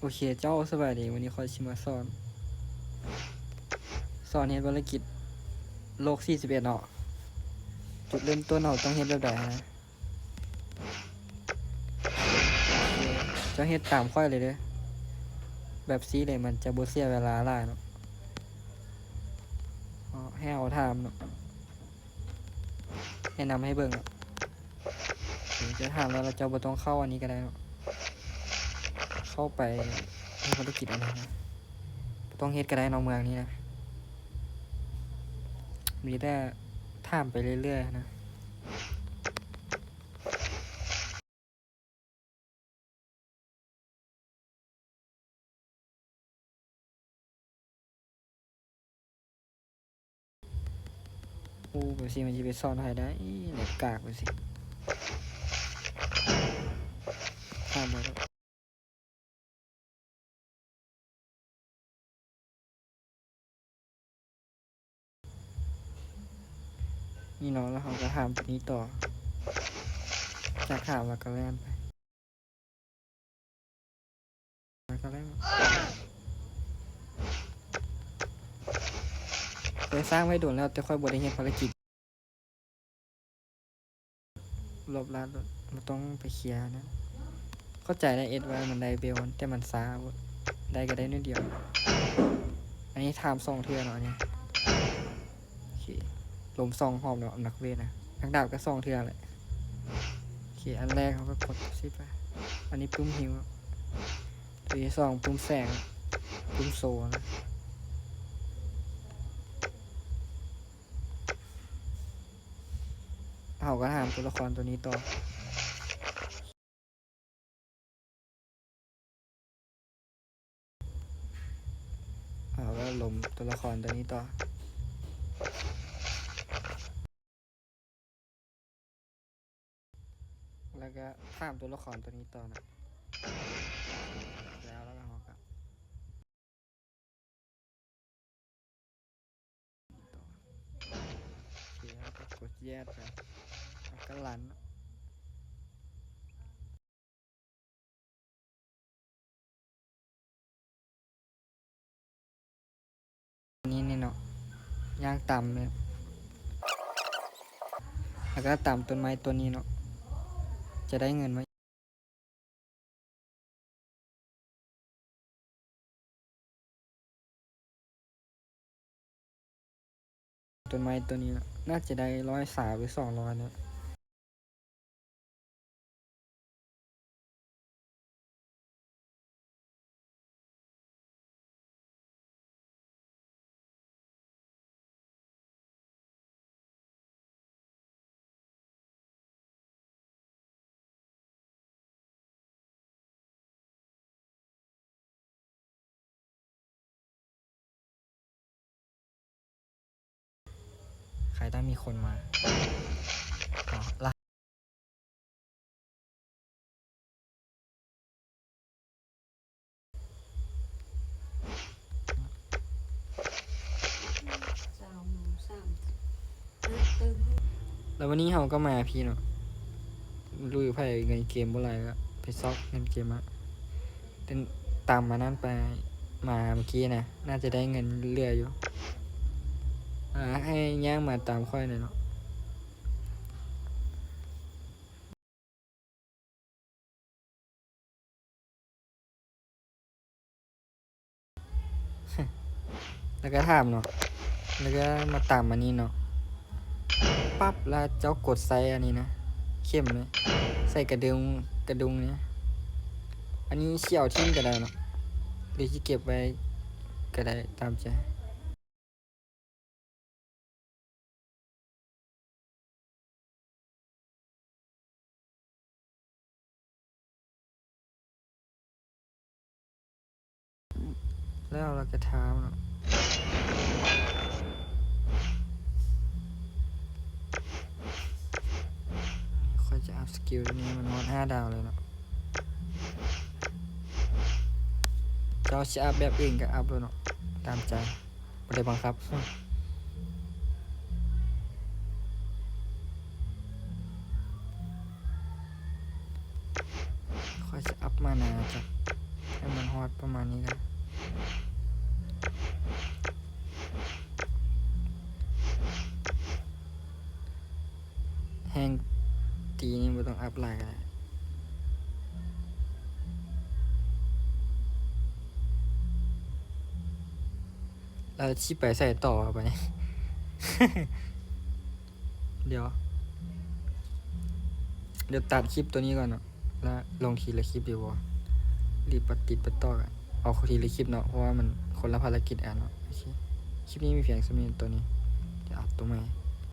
ໂອເຄເຈົ້າ ສະບາຍດີ. ມື້ນີ້ຂ້ອຍຊິມາສອນ ສອນເຮັດພາລະກິດໂລກສີ່ສິບເອັດເນາະ. ຈຸດເລີ່ມຕົ້ນເຮົາຕ້ອງເຮັດແບບໃດນະ? ເຈົ້າເຮັດຕາມຂ້ອຍເລີຍເດີ ແບບຊີ້ເລີຍ ມັນຈະບໍ່ເສຍເວລາຫຼາຍເນາະ. ເອົາ ໃຫ້ເຮົາຖາມເນາະ ແນະນຳໃຫ້ເບິ່ງເນາະ. ເຈົ້າຖາມແລ້ວ ແລ້ວເຈົ້າບໍ່ຕ້ອງເຂົ້າອັນນີ້ກໍໄດ້ເນາະ ເຂົ້າໄປໃນພາລະກິດອັນນັ້ນນະ ບໍ່ຕ້ອງເຮັດກໍໄດ້ເນາະ ເມືອງນີ້ນະ. ມີແຕ່ຖາມໄປເລື້ອຍໆນະ. ໂອ້ ແບບຊີ້ມັນຊິໄປສອນໃຜໄດ້ ເນັດກາກແບບຊີ້. ຂ້າມໄປ ນີ້ເນາະ ແລ້ວເຮົາກໍຂ້າມຕົວນີ້ຕໍ່ ຈາກຂ້າມແລ້ວກໍແລ່ນໄປ ແລ້ວກໍແລ່ນ. ຂ້ອຍສ້າງໄວ້ດົນແລ້ວ ແຕ່ຂ້ອຍບໍ່ໄດ້ເຮັດພາລະກິດ. ລວບລັດ ບໍ່ຕ້ອງໄປເຄຍນະ. ເຂົ້າໃຈແລ້ວ ເອັດໄວ້ມັນໄດ້ເບວ ແຕ່ມັນຊ້າໂພດ ໄດ້ກໍໄດ້ໜ້ອຍດຽວ. ອັນນີ້ຖາມສອງເທື່ອເນາະ ອັນນີ້. ໂອເຄ ລົມສອງຮອບເນາະ ນັກເວດນະ. ນັກດາບກໍສອງເທື່ອແຫຼະ. ໂອເຄ ອັນແລກເຮົາກໍກົດຊິບໄປ. ອັນນີ້ປຶ້ມຮີວ ຕົວທີສອງປຶ້ມແສງ ປຶ້ມໂຊນະ. ເຮົາກໍຖາມຕົວລະຄອນຕົວນີ້ຕໍ່ ເຮົາກໍລົມຕົວລະຄອນຕົວນີ້ຕໍ່ ແລ້ວກໍຖາມຕົວລະຄອນຕົວນີ້ຕໍ່ນະ ແລ້ວ ແລ້ວເຮົາກໍ ໂອເຄ ເຮົາກໍກົດ yes ໄປ ແລ້ວກໍ run ເນາະ. ນີ້ ນີ້ເນາະ ຍ່າງຕາມເລີຍ ແລ້ວກໍຕາມຕົ້ນໄມ້ຕົ້ນນີ້ເນາະ ຈະໄດ້ເງິນມາ ຕົ້ນໄມ້ຕົ້ນນີ້ເນາະ ໜ້າຈະໄດ້ຮ້ອຍຊາວ ຫຼື ສອງຮ້ອຍເນາະ. ໃຄຕ້ອງມີຄົນມາ ອໍ ລະ ແລ້ວວັນນີ້ເຮົາກໍມາພີ້ເນາະ ຫຼືໃຜເງິນເກມບໍ່ຫຼາຍກໍໄປຊອກເງິນເກມມາ ເປັນຕາມມານັ້ນໄປ ມາເມື່ອກີ້ນະ ໜ້າຈະໄດ້ເງິນເຫຼືອຢູ່ ອ່າ ໃຫ້ຍ່າງມາຕາມຂ້ອຍແດ່ເນາະ. ແລ້ວກໍຖາມເນາະ ແລ້ວກໍມາຕາມອັນນີ້ເນາະ ປັບ ແລ້ວເຈົ້າກົດໃສ່ອັນນີ້ນະ ເຂັມເລີຍ ໃສ່ກະດຸງ ກະດຸງນີ້ ອັນນີ້ຊິເອົາຖິ້ມກໍໄດ້ເນາະ ຫຼືຊິເກັບໄວ້ກໍໄດ້ ຕາມໃຈ. ແລ້ວລາວກໍຖາມເນາະ ຂ້ອຍຈະອັບສະກິວຕົວນີ້ໃຫ້ມັນຮອດຫ້າດາວເລີຍເນາະ ເຈົ້າຊິອັບແບບອື່ນກໍອັບໂລດເນາະ ຕາມໃຈ. ບໍ່ໄດ້ບັງຄັບ ຂ້ອຍຊິອັບມານາຈາກ ໃຫ້ມັນຮອດປະມານນີ້ກໍ ແຮງຕີນີ້ບໍ່ຕ້ອງອັບຫຼາຍກໍໄດ້. ແລ້ວຊິໄປໃສຕໍ່ວະບາດນີ້? ດຽວ ດຽວຕັດຄລິບຕົວນີ້ກ່ອນເນາະ ແລ້ວລົງທີລະຄລິບດີບໍ່ ຫຼືປະຕິດປະຕໍ່ກັນ? ເອົາທີລະຄລິບເນາະ ເພາະວ່າມັນຄົນລະພາລະກິດກັນເນາະ. ໂອເຄ ຄລິບນີ້ມີພຽງສ່ຳນີ້ ຕົວນີ້ ດຽວອັດຕົວໃໝ່.